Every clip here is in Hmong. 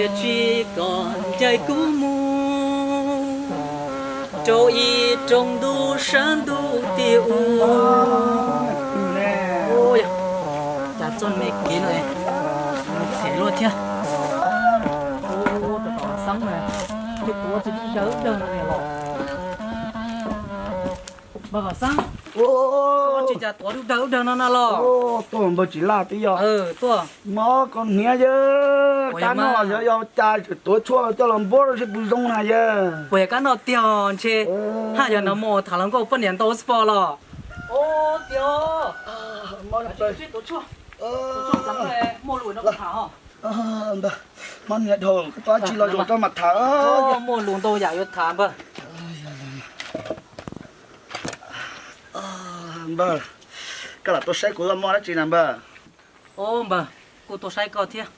Tsis kom ncaim kuv mus rau ib rooj ntuj sab ntuj tim u. Cas txoj me kev no phem luaj thiab. Tus tom Xeeb na, tus tuav tsis dawb dawg no los. Npawg Vam Xeeb, tsis cas tuav dub dawg dub dawg no na los? Tuaj npawg Tsis Laj twb yog. Tuaj. Mob koj hniav yawg, kab noj yog yog cas tuav tshuaj coj los npuab rau seb puas zoo na yawg. Puas yog kab noj tiag ntshe. Haj yog no mus tham hluas nkauj poj niam ntau xwb pom los. Tiag. Tuav tshuaj, tuav tshuaj, muaj lus no tham os. Mob hniav dhau, koj tuaj tsis los zoo rau mas tham. Muaj lus ntau yam yuav tham npawg. Npawg, koj lam tuaj saib kuv los muaj dab tsi na npawg? Os npawg, kuj tuaj saib koj thiab,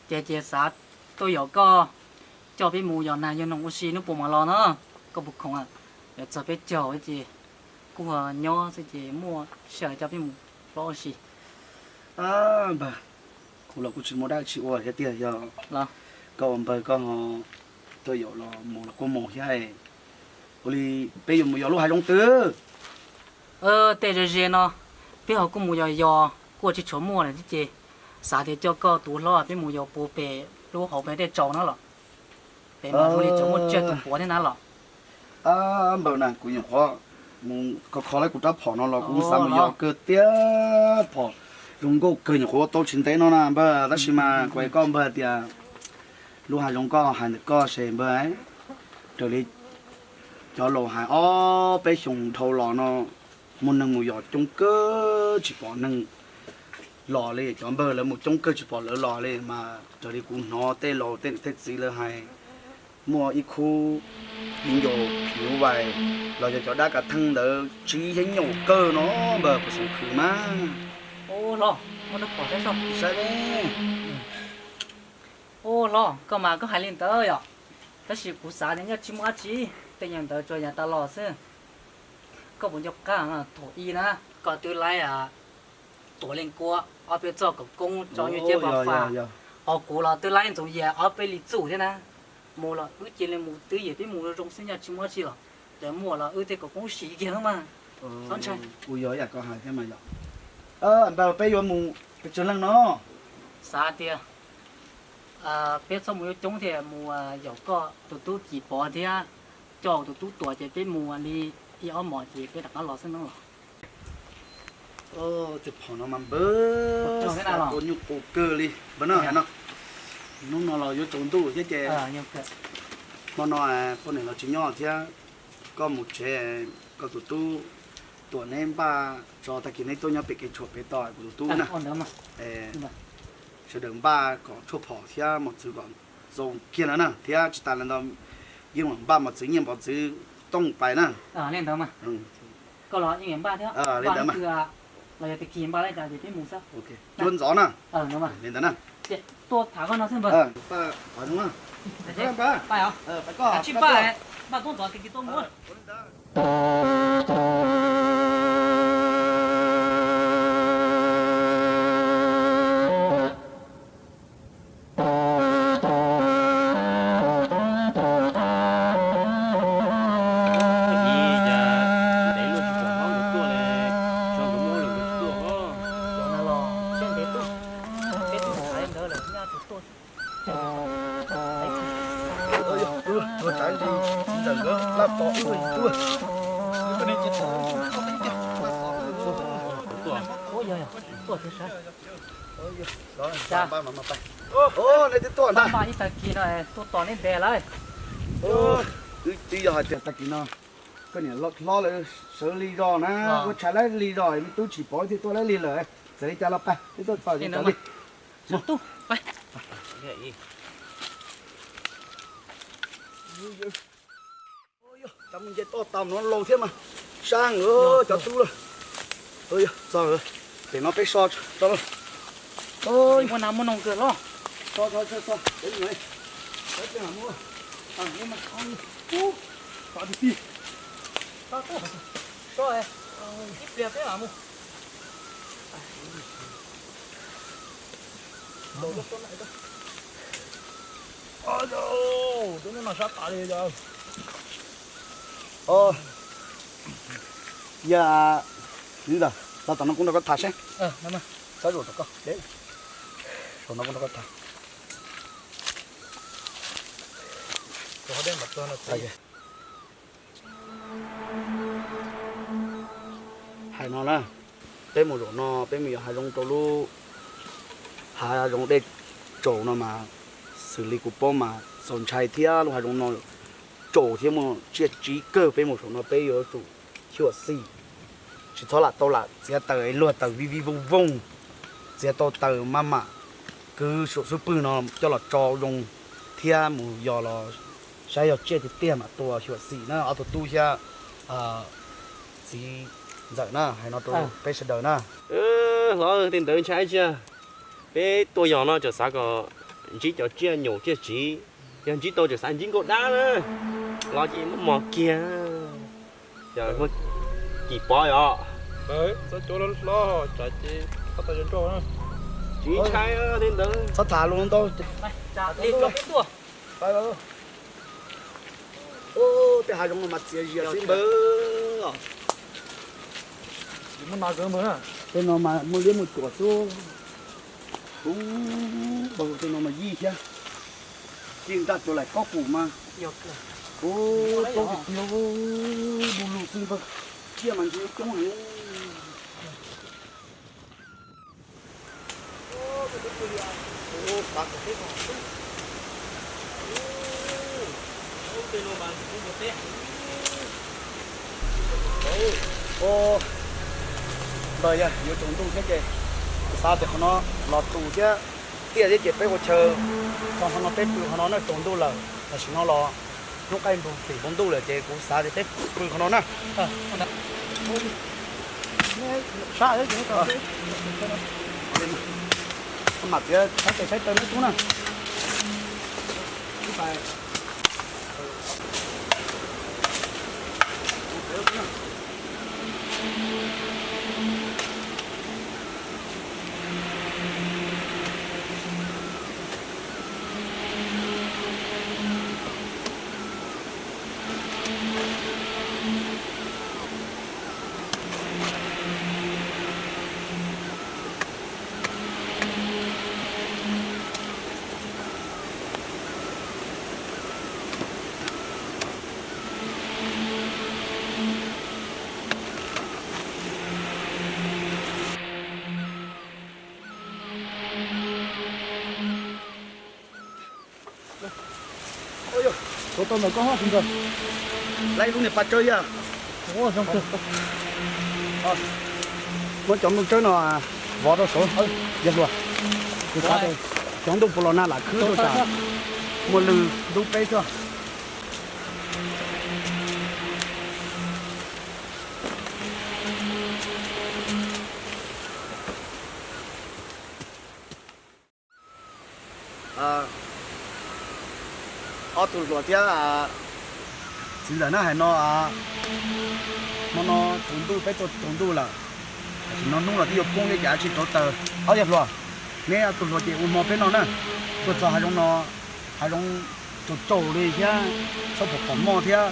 ces ces xav tuaj yaum koj coj peb mus yos nag yos noog ua si hnub puas mam los no. Koj puas khoom? Yuav txog peb caug ces kuj nyob xwb ces muaj sij hawm coj peb mus plob ua si. Npawg, kuv los kuj tsis muaj dab tsi ua thiab tiag, yog koj ua npawg koj ho tuaj yaum los mus los kuj mus thiab. Ua li peb yuav mus yos lub hav zoov twg? Tej ze ze no peb ho kuj mus yos yos kuj tsis tshua muaj lawm thiab ces xav tias coj koj tus hlob peb mus yos puag pem lub hauv pem tej tsaus na los. Pem mas zoo li tseem muaj tsiaj tus puav thiab na los. Npawg na, kuv nyuam qhuav mus kho kho lawm kuv rab phom no los kuv xav mus yos kawg tiag, phom zoo nkauj kawg nyuam qhuav ua tau tsis ntev no na npawg, tab sis mas kuv hais koj npawg tias lub hav zoov koj hais ntawm koj ces npawg, raws li cov laus hais ob peb xyoos dhau los no muaj neeg mus yos coob kawg tsis pom neeg los li, cov npawg lawv mus coob kawg tsis pom lawv los li mas raws li kuv hnov tej laus tej niam tej txiv lawv hais muaj ib khub viv ncaus khwv vais los yog cov dab kav theej ntawd tsib yeeb nyaum kawg no npawg, puas xeem khwv mas. Ua hlob, muab rab phom saib seb. Ua hlob, koj mas koj hais li ntawd yom, tab sis kuv xav tias nyaj tsis muaj dab tsi, tej nyuag ntawd tsuas yav tas los xwb. Koj puas nco qab thaum ub na, koj twb laib Tuam Leej Kuab ob peb txoj khawv koob tso nyuag ciab pam fam, ho kuv los twb laib Ntxoov Yias ob peb li txuj thiab na. Mus los wb cia li mus twb yim peb mus zoo zoo xwb nyaj tsis muaj dab tsi los, ces muaj los wb tej khawv koob siv kiag xwb mas. Txhob ntshai. Kuj yog ib yam koj hais thiab mas yom. Npawg, peb yuav mus pes tsawg leej no? Xav tias peb txhob mus yuav coob thiab, mus yaum koj tus tub Kim Pov thiab coj tus tub Tuam ces peb mus li ib ob hmos ces peb rov qab los xwb no los. Tej phom no mas npawg, ua nyuj qus kawg li npawg na. Hnub no los yuav tsaus ntuj thiab ces hmo no poj niam los tsis nyob thiab, koj mus tsev, koj tus tub Tuam neb npaj tso tag kis neb tuaj nyob pem kev tshuam pem tos kuv tus tub na. Sawv daws npaj kom tshuaj phom thiab mos txwv kom zoo kiag no na, thiab tsis tas li ntawd yeej mam npaj mos txwv nyiaj mos txwv tooj pais na. Li ntawd mas. Koj los yeej npaj thiab. Li ntawd mas. Los yog tag kis npaj li cas ces peb mus xwb. Cuab ntxov na. Li ntawd na. Tuaj tham koj no xwb npawg. Pais os. Tsis pais, npaj tuab ntxov tag kis tuaj mus. Tuaj tsav ntsis txiv ntxawm nkawd laj tos wb ib tuaj. Ua yog tuaj tsis sab. Nej twb tuaj ntag. Npaj ib tag kis no tuaj tos neb ntev lawm. Twb yog hais tias tag kis no koj niam hlob lawv sawv lig zog na, ua tshais laib lig zog, me tub Tsis Pov thiaj tuaj laib lig lawm. Txawm li cas los pais, twb tuaj tos li cas li. Cov mus nce toj tau no laus thiab mas, sab heev cov tub lawm. Txog pem no peb so tso. Muaj nas muaj noog kawg los. So so so so, peb mus. Peb mus. Tos tus tij. So, ib pliag peb mam mus. Tus no sab tas li. Yog, los tom no kuv nrog koj tham seb. Sab zaum tom koj, zaum no kuv nrog koj tham. Hais no na, peb mus zaum no peb mus yos hav zoov rau lub hav zoov dej tsaus no mas, xws li kuv paub mas txaus ntshai thiab lub hav zoov no tsaus thiab muaj tsiaj tsiv kawg. Peb mus zaum no peb yuav tsum xyuam xim, tsis txhob lam tau lam txiav taws es luag taws vij vij vooj vooj, txiav tau taws maj mam kwv saum xub pwg no coj los tso zoo thiab mus yos los saib yog tsiaj tiag tiag mam tua. Xyuam xim na ob tug tub thiab txiv ntxawm na, hais no rau peb sawv daws na. Hlob, tej ntawd ntshai tsiaj, peb tuaj yos no tseem xav kom ntsib cov tsiaj nyuam tsiaj tsiv, yog ntsib tau tseem xav ntsib nkauj dab na, los ces muab mos kiag. Yog muaj kis pov yom. Tsis ntshai tej ntawd. Txhob tham lus ntau. Tej hav zoov no mas txias zias xwb npawg. Tej no mas muaj liab muaj cuam xwb. Ub, tej no mas yij thiab. Ci ntaj cuag laim kob kum mas. Ub, tau tiag tiag, du lug xwb npawg. Tsiaj mas ntsia coob heev. Ntawd yog yuav tsaus ntuj thiab ces kuv xav tias qhov no los tus thiab tiaj thiab ces peb ua chaw txog qhov no peb pw qhov no na, tsaus ntuj lawm. Tam sim no los hnub qaij npug tim npoo ntuj lawm ces kuv xav tias peb pw qhov no na. Mam txiav saib tes saib taw neb tub na. Tuav tau ntawm koj hos tsis ntawd. Lawv lub niag pas tsawb yog. Muab cov nplooj tsawb no vov rau saud, yawg hluas. Kuv xav tias cov ntuj puas los nag lam khwb rau tsam muaj lw ntub peb xwb. Ob tug hluas thiab txiv ntxawm na, hais no hmo no tsaus ntuj peb tuaj tsaus ntuj lawm, tam sim no hnub los twb yuav poob thiab ces dab tsi rauv taws. Ob yawg hluas, neb ob tug hluas ces ua hmo peb noj na. Tuaj txog hav zoov no, hav zoov tsaus tsaus li thiab, txhob pom pom moj thiab,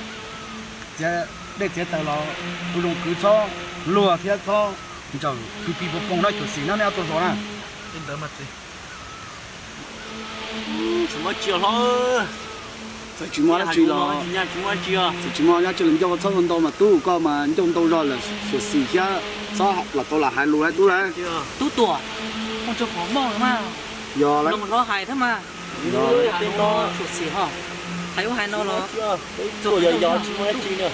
txiav dej txiav taws los ua zoo kwv, txhob luag thiab txhob ntsawm pig pig poog poog na, xyuam xim na neb ob tug hluas na. Tsis muaj tsi hlob. Txawm tsis muaj dab tsi los, txawm tsis muaj dab tsi los ncauj txhob ntau ntau mas tub, koj mas ncauj ntau zog lawm, xyuam xim thiab txhob lam tau lam hais lus lawm tub lawm. Tub Tuam, ua tsaug pom moj mas. Yog lawm. Hlob hais thiab mas. Yog lawm. Xyuam xim ho, hais ua hais no los. Txuas yog yog tsis muaj dab tsi na.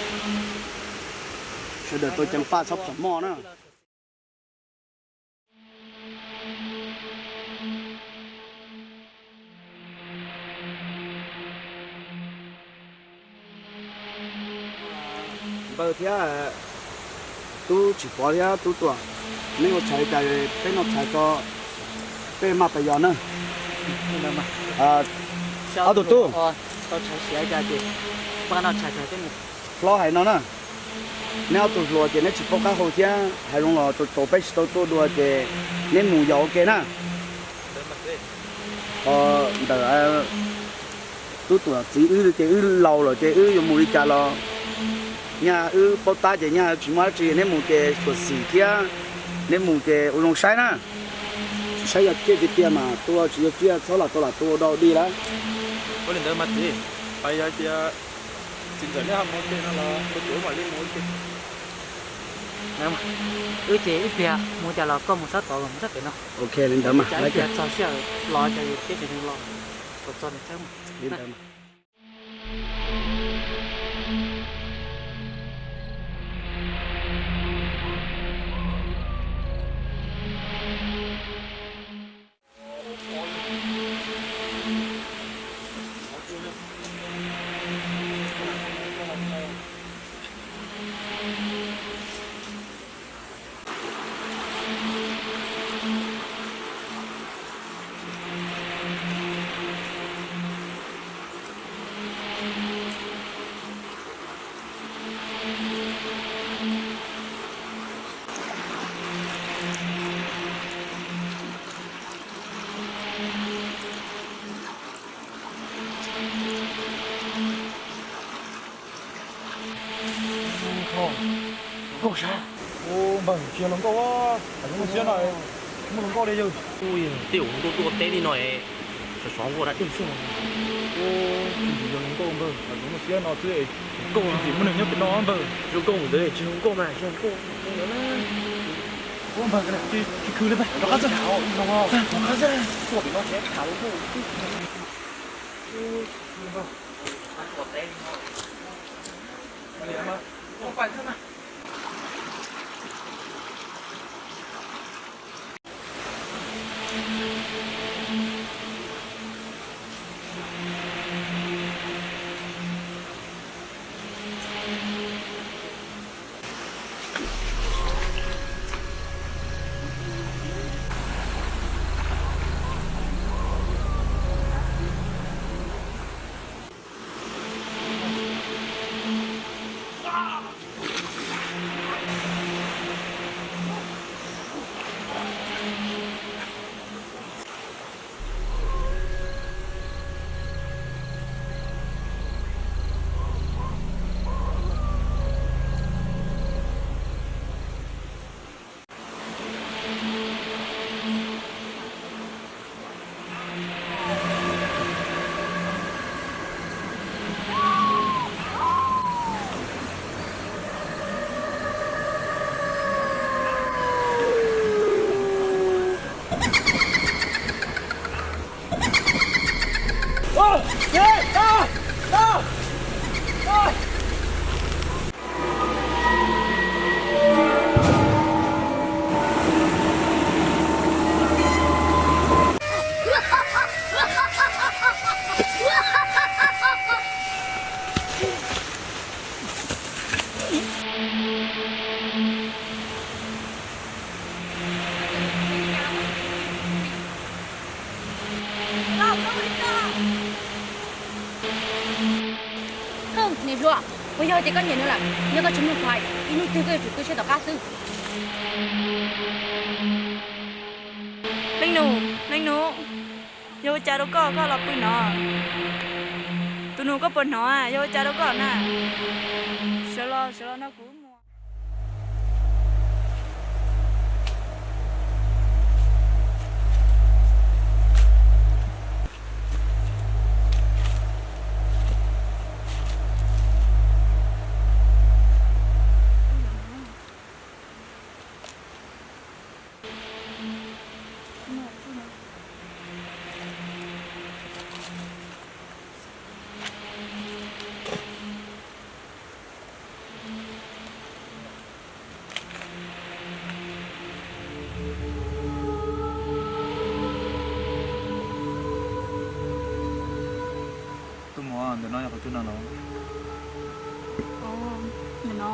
Sawv daws tau ceev faj txhob pom moj na. Npawg thiab tub Tsim Pov thiab tub Tuam, neb ua tshais cas peb noj tshais tso, peb maj pas yos na. Ob tug tub, hlob hais no na, neb ob tug hluas ces neb tsis paub qab hau thiab, hav zoov los tsaus tsaus peb tsis tau tuaj dua ces neb mus yos ua ke na. Ntawm Wb tus txiv wb ces wb laus lawm ces wb yuav mus li cas los nyaj wb paub tab ces nyaj tsis muaj dab tsi, neb mus ces xyuam xim thiab, neb mus ces ua zoo saib na, tsis saib yog ciaj tiag tiag mas tua, tsis yog ciaj txhob lam tau lam tua dau dig lawm. Ua li ntawd mas txiv, yog tias txiv ntxawm neb ho mus ua ke no los kuv mam li mus ua ke. Wb ces ib pliag mus cas los koj mus sab tod los mus sab pem no. Ok, li ntawd mas txog sij hawm los ces peb tseem los kom txog niam txheeb. Li ntawd mas. Nkauj sab. Npawg, tsis yog hluas nkauj, hluas nkauj siab no, muaj hluas nkauj li yawg. Tej hluas nkauj tuaj teb li no, sov sov nkauj dab tsi xwb. Tsis yog hluas nkauj npawg, hluas nkauj siab no xwb. Nkauj tsis muaj neeg nyob pem no npawg. Zoo nkauj ntawd tsis zoo nkauj mas zoo nkauj. Ua npawg, tsis khwv li, rov qab txog, rov qab txog. Niam hluas, puas yog tias koj nyiam nws lawm? Yog koj tsis mloog kuv hais, ib hnub twg koj yuav tsum tu siab tom qab xwb. Leej nus, leej nus, yog ua cas rau koj, koj los pw no? Tus nus koj puas hnov, yog ua cas rau koj na? Sawv los, sawv los nrog kuv mus. Tus muam, ntawm no yog qhov twg no los? Ntawm no.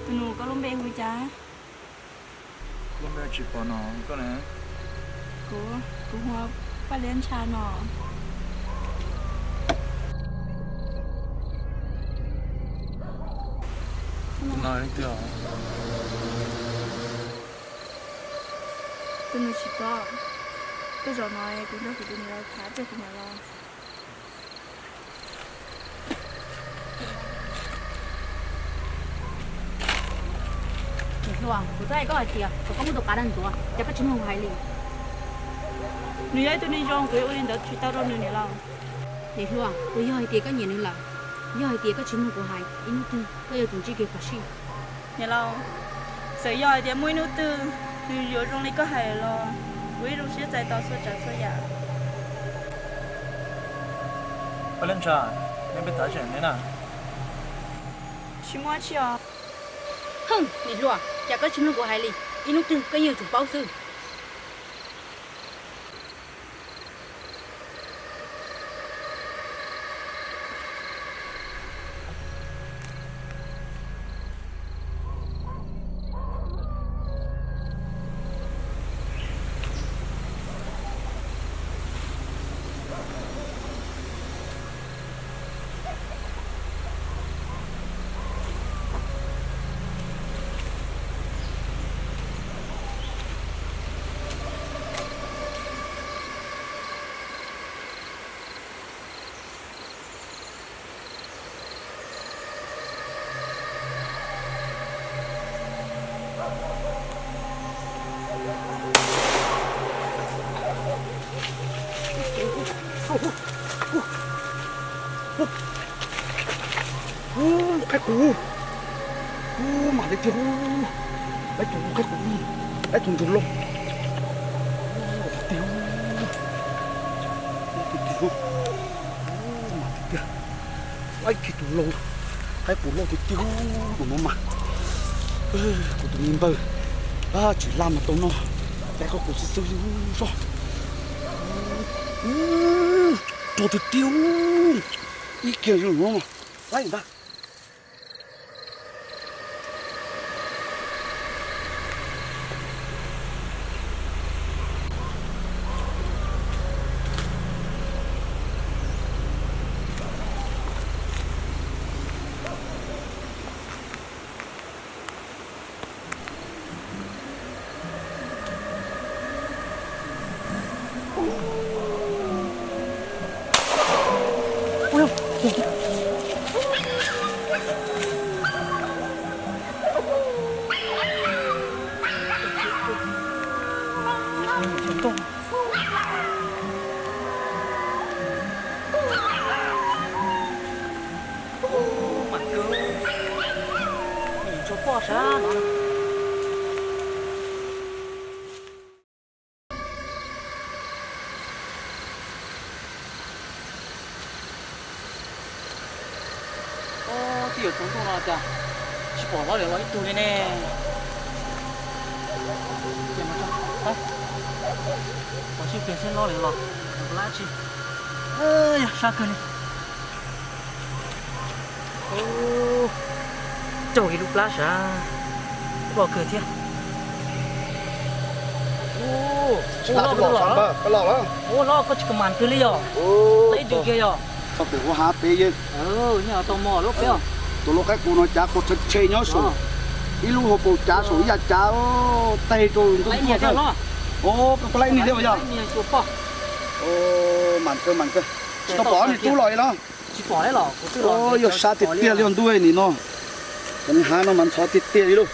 Tus nus, koj lub npe hu li cas? Lub npe tsis pom no koj ne? Kuv, kuv hu ua Paj Liab Ntsha no. Tus no leej twg os? Tus nus tsis paub. Tej zaum no kuv nrog kuv tus niam los tham, tej kuv niam los. Hluas, kuv twb hais koj hais tias kom koj muab tus qav rau ntxuav, cas koj tsis mloog kuv hais li? Nws yog ib tug neeg zoo, kuv yuav ua li ntawd tsis tau rau nws niam laus. Niam hluas, puas yog hais tias koj nyiam nws lawm? Yog hais tias koj tsis mloog kuv hais, ib hnub twg koj yuav tsum ntsib kev phom sij. Niam laus, txawm yog hais tias muaj ib hnub twg nws yuav zoo li koj hais los kuv yeej zoo siab txais tos txhua tsav txhua yam. Paj Leej Tsha, nej peb thov zam ne na. Tsis muaj dab tsi os. Hwj, niam hluas, cas koj tsis mloog kuv hais li? Ib hnub twg koj yeej yuav tsum paub xwb. Qaib qus, ub, mas li tiag, laib tus qaib qus, laib tus ntsuag loj, tiag, tiag, mas li tiag, laib kiag tus lau, qaib qus loj tiag tiag tus no mas. Kuv tus me npawg, tsis laj mas tau noj, laib qaib qus xwb xwb li zog. Rog tiag tiag, ib kiag zoo no mas laib ntag. Mas kawg, nim tsuas poj sab no. Twb yuav tsaus ntuj no cas tsis pom hlob Liav los ib tug li ne. Tos seb pliag seb hlob Liav los, los lab tsi. Yog sab kawg li. Caug ib lub plab sav, loj kawg thiab. Ua, ua hlob, koj tsis kam mas twg li yog? Ib tug kiag yog. Txog pem hauv hav pem yog. Nyob tau mos lub peb. Tus lau qaib qus no cav quas tshe nyob saum, ib lub hauv paus cav saum ib yav cav, tag rau ntxooj txuaj xwb. Ua, koj laib niag thiab yog? Mas kawg mas kawg. Tsis tau pom niag tub los li los? Yog sab tiag tiag li os ntuj nim no. Cov niag hav no mas ntxhov tiag tiag li lauj.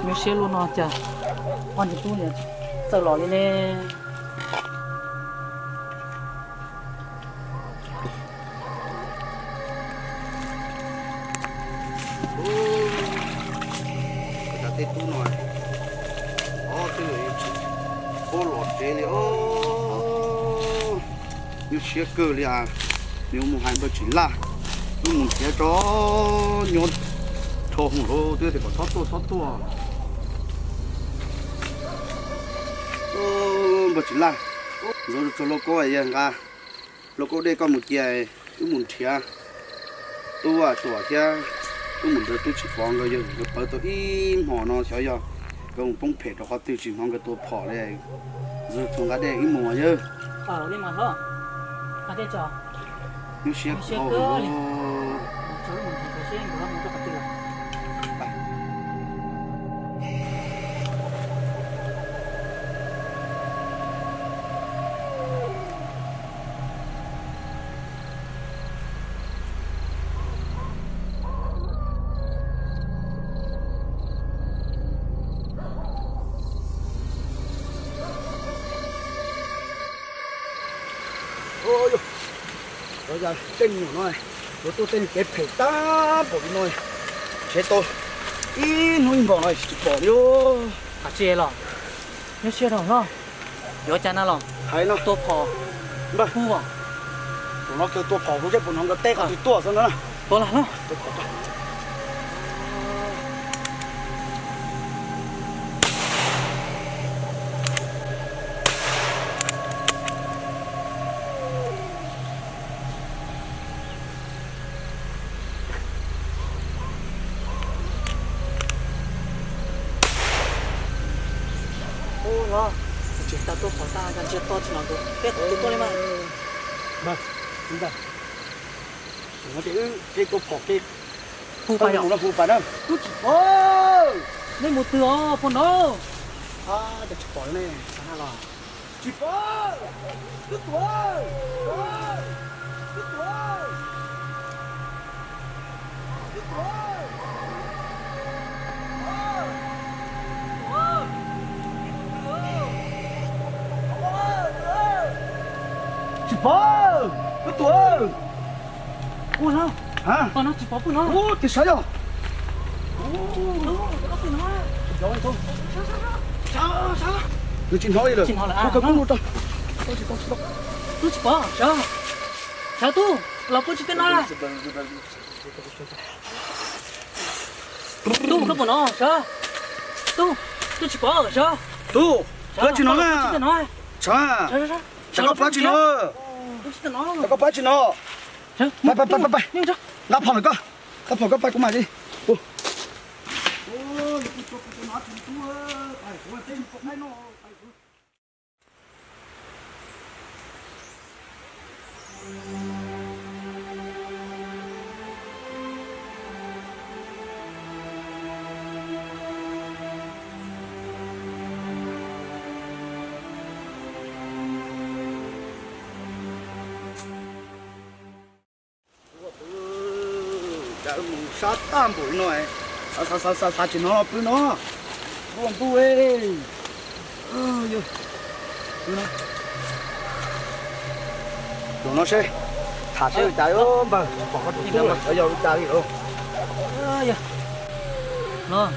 Nyuaj siab luaj no cas ob niag tub niam txawj los li ne. Cov tej tub no, ob tug tsis paub los tsev li os. Nyuaj siab kawg li as. Nws mus hais npawg Tsim Laj, wb mus nrhiav tso, nyob rho hauv lawm twb tias kom txhob tuaj txhob tuaj. Npawg Tsim Laj, ntxuav tsuag lauj kaub yawg nqa, lauj kaub dej koj mus cia, wb mus nrhiav tub tuam thiab, wb mus nrhiav tub tsis pom nkawd, yawg nkawd pawv tau ib hmos no xyov yog nkawd mus poob phem rau qhov twg tsis hnov nkawd tua phom li. Ntxuav tsuag nqa dej wb mus yawg. Nyuaj siab kawg li. Tej me nyuam no, yuav tuaj tej kev phem tag npaum li no, ntshe tau ib hnub ib hmos no tsis pom li. Hais tsis los, nyob siab rau no, yuav cas na los? Hais no. Tua phom, hu os. Tus no kawg tua phom hu seb puas hnov nkawd teb qhov twg tuaj xwb na. Tua los no. Ua los, tsis tas tua phom tas, ntshe tua tsis hnov tus peb tus tuaj li mas. Ntag, ntag. Ces wb kev tua phom kev hu pas yom, hu pas na. Tub tsis pom, nej mus twg os pog nraud? Cas tsis pom ne? Tsis pom, tub tuam, tub tuam. Tsis pom, tub tuam. Ua no, tsis pom pub no. Ua, tsis sav yog. Nws tsis hnov li lawm. Tub tsis pom, sav, sav tub, los puab tsis tej no. Tub, koj puas hnov sav? Tub, tub tsis pom sav? Tub, koj tsis hnov na? Sav, sav koj puas tsis hnov? Sav koj puas tsis hnov? Pab, pab, pab, pab, nqa phom lawm koj, nqa phom koj pab kuv mam li. Cas wb mus sab tag npaum li no, xav xav xav xav tsis hnov pw no. Ntuj ntuj, zaum no seb, tham seb ua cas npawg, tsis pom koj tus tub lawm, yog ua cas li lauj? Los,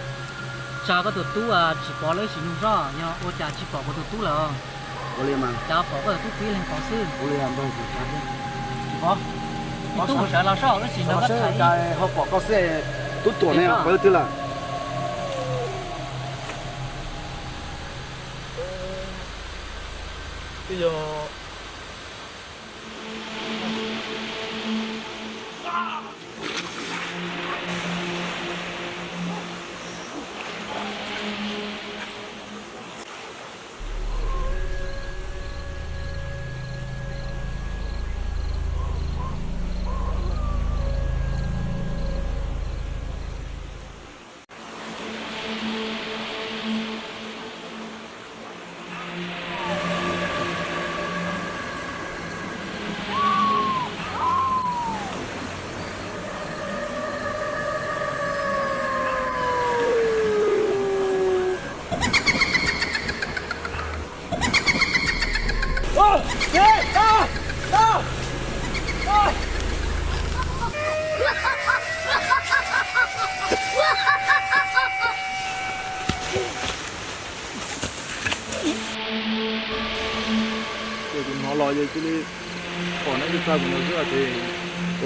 tsa koj tus tub tsis pom lawm sim nug zoj, yog ua cas tsis pom kuv tus tub lawm? Ua li mas, cas pom koj tus tub pib leeg pom xwb. Ua li npawg, tsis pom. Ib tug sawv los soj wb sim nrog koj tham. Cas ho pom koj xwb, tub tuam ne pawv twg lawm? Twb yog. Ces kuv hnov los yog cia li pom neb txaj kuv mus xwb ces,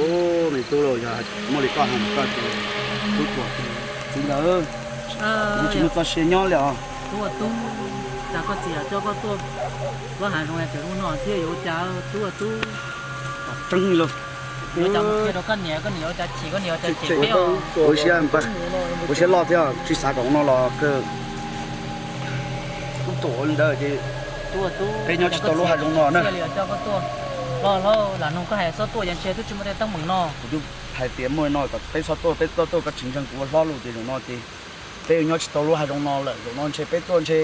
ub, me tub los yog muaj li koj hais koj ces tub tuam ces txiv ntawd, kuv tsis muaj txoj sia nyob li os. Tub ua tub, cas koj txiv coj koj tuaj lub hav zoov tseem ub no thiab yuav ua cas tub ua tub. Tseeb li. Yuav ua cas mus qhia rau koj niam, koj niam ua cas chim, koj niam ua cas chim peb os. Ua siab npawg, ua siab loj thiab tsis xav kom no los kawg. Tub tuam li ntawd ces peb nyob tsis tau lub hav zoov no na. Los lam nug koj hais txhob tuaj, yog ntshe twb tsis muaj tej teeb meem no. Kuv twb hais tias muaj no kom peb txhob tuaj, peb txhob tuaj koj tsis ntseeg kuv ua hlob lus ces zaum no ces peb yuav nyob tsis tau lub hav zoov no lawm. Zaum no ntshe peb tuaj ntshe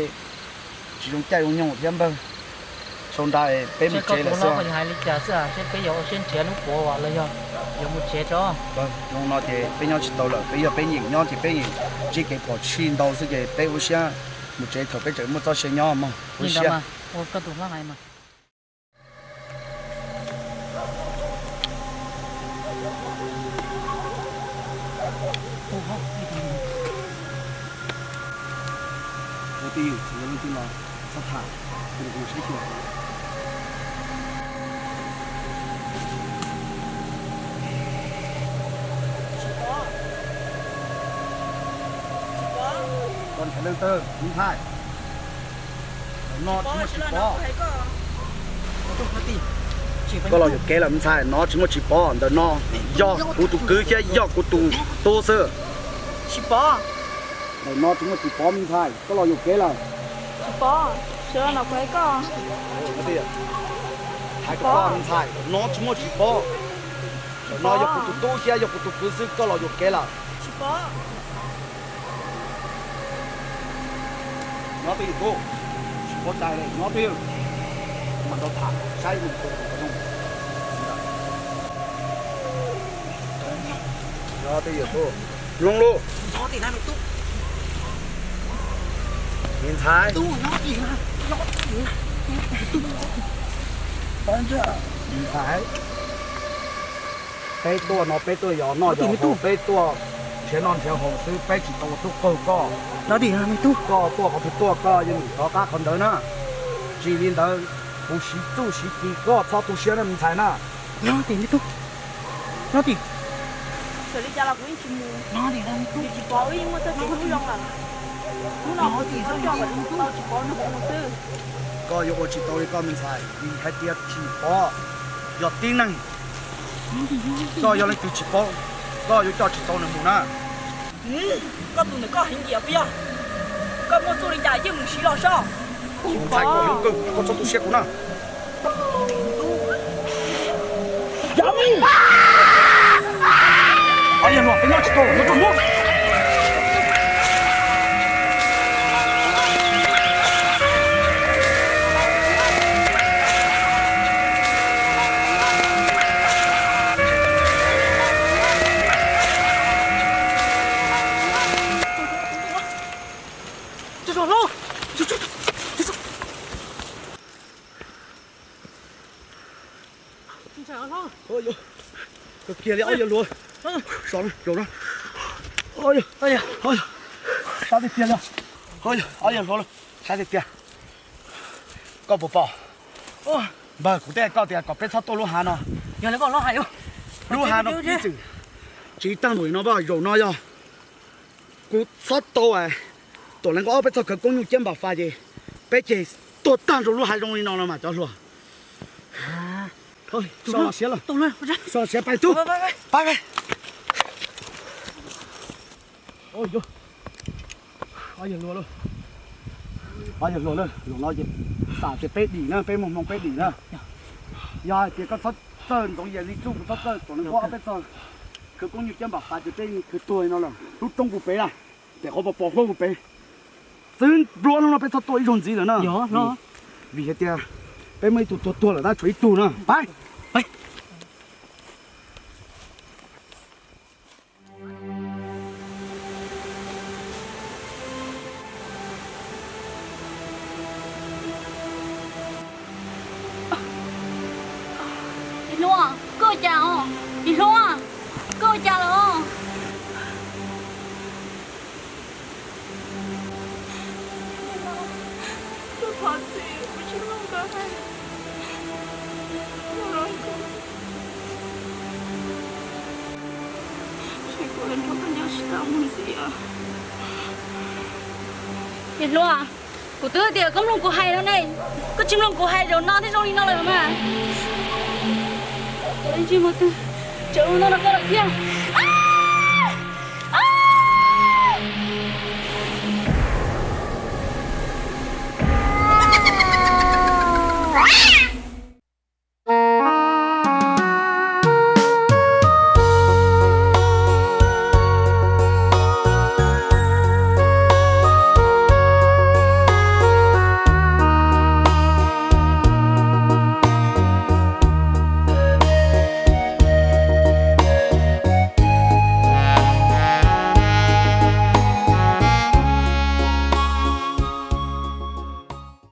tsis zoo caij zoo nyoog thiab npawg. Sau nra peb mus tsev lawm xwb. Hais li cas xwb, seb peb yuav ua siab nrhiav lub puav los yog yuav mus tsev tso. Zoo no ces peb nyob tsis tau lawm, peb yog peb nyeem nyob ces peb nyeem ntsib kev phom sij ntau xwb ces peb ua siab mus tsev thaum peb tseem muaj txoj sia nyob mog. Ua siab. Ua koj tus hlob hais mas. Yog leej twg los txhob tham, kuv saib xyuas. Koj ntshai leej twg me ntxhais? Ntawm no tsis muaj tsis pom. Koj los yuam kev lawm me ntxhais, no tsis muaj tsis pom. Ntawm no yog kuv tus kwv thiab yog kuv tus tub xwb. Ntawm no tsis muaj tsis pom me ntxhais, koj los yuam kev lawm. Hais rau koj me ntxhais, no tsis muaj tsis pom. Ntawm no yog kuv tus tub thiab yog kuv tus kwv xwb, koj los yuam kev lawm. Nyob twj ywm, tsis paub cai li, nyob twj ywm. Mam nrog tham saib mus tus zoo. Nyob twj ywm, mloog lauj. Me ntxhais, me ntxhais, peb tuaj no peb tuaj yos noj yos haus, peb tuaj nrhiav noj nrhiav haus xwb, peb tsis tau ua tub qaug koj. Koj tuaj qhov twg tuaj koj yeej mus rov qab qhov ntawd na. Tsis li ntawd kuv siv txuj siv ci koj, txhob tu siab na me ntxhais na. Nyob tim me tub, nyob tim. Txawm li cas los kuv yeej tsis mus. Nyob tim me tub, tsis pom wb yeej muaj txoj kev hlub zoo lawm. Hnub no kuv tsis txhob coj kom tsis pom no kuv mus xwb. Koj yuav ua tsis tau li koj me ntxhais, vim hais tias tsis pom yog tib neeg. Koj yog leej twg tsis paub, koj yuav coj tsis tau nws mus na. Koj tus ntawm koj heev nyiam puas yog? Koj muaj txuj li cas yeej mus siv los soj. Ntxhais, koj heev kawg, koj txhob tu siab kuv na. Ob yawg hluas, peb nyob tsis tau, yuav tsum mus. Kiag li ob yawg hluas, sab tiag tiag li. Ob yawg hluas, sab tiag tiag. Koj puas pom? Npawg, kuv teb koj tias kom peb txhob tuaj lub hav no. Lub hav no ib txwm tsis tag npaum li no, zaum no yog kuv txhob tau tuam leej nkaub ob peb txog khawv koob nyuj ciab npam fas ces peb ces tuag tag nrho lub hav zoov li no los mas cov hluas. Sawv los siav lawm, sawv los siav pais tub, pais pais. Ob yawg hluas, ob yawg hluas, zaum no ces xam tias peb dim na, peb muaj hmoo peb dim na. Yog hais tias koj txhob txawj ntxoov yam li txuj kuv txhob txawj tuam leej nkaub ob peb txog khawv koob nyuj ciab npam fas ces peb khwv tuag li no lawm. Lub roob puag pem na, pem qhov pos pos huab puag pem. Txwv npluav hnub no peb txhob tuaj ib zaug ntxiv lawm na. Vim hais tias peb muaj ib tug tuag tuag lawm tab tshuav ib tug na. Pais. Yawg hluas, koj ua cas os? Yawg hluas, koj ua cas lawm? Kuv thov txim, kuv tsis mloog koj hais. Kuv los kuv, kuv nrog koj nyob tsis tau mus ntxiv os. Yawg hluas, kuv twb tias koj mloog kuv hais no ne, koj tsis mloog kuv hais, zaum no thiaj zoo li no lawm mas. Cov ib ntsis mus twg, tseem ua no rau koj lawm thiab.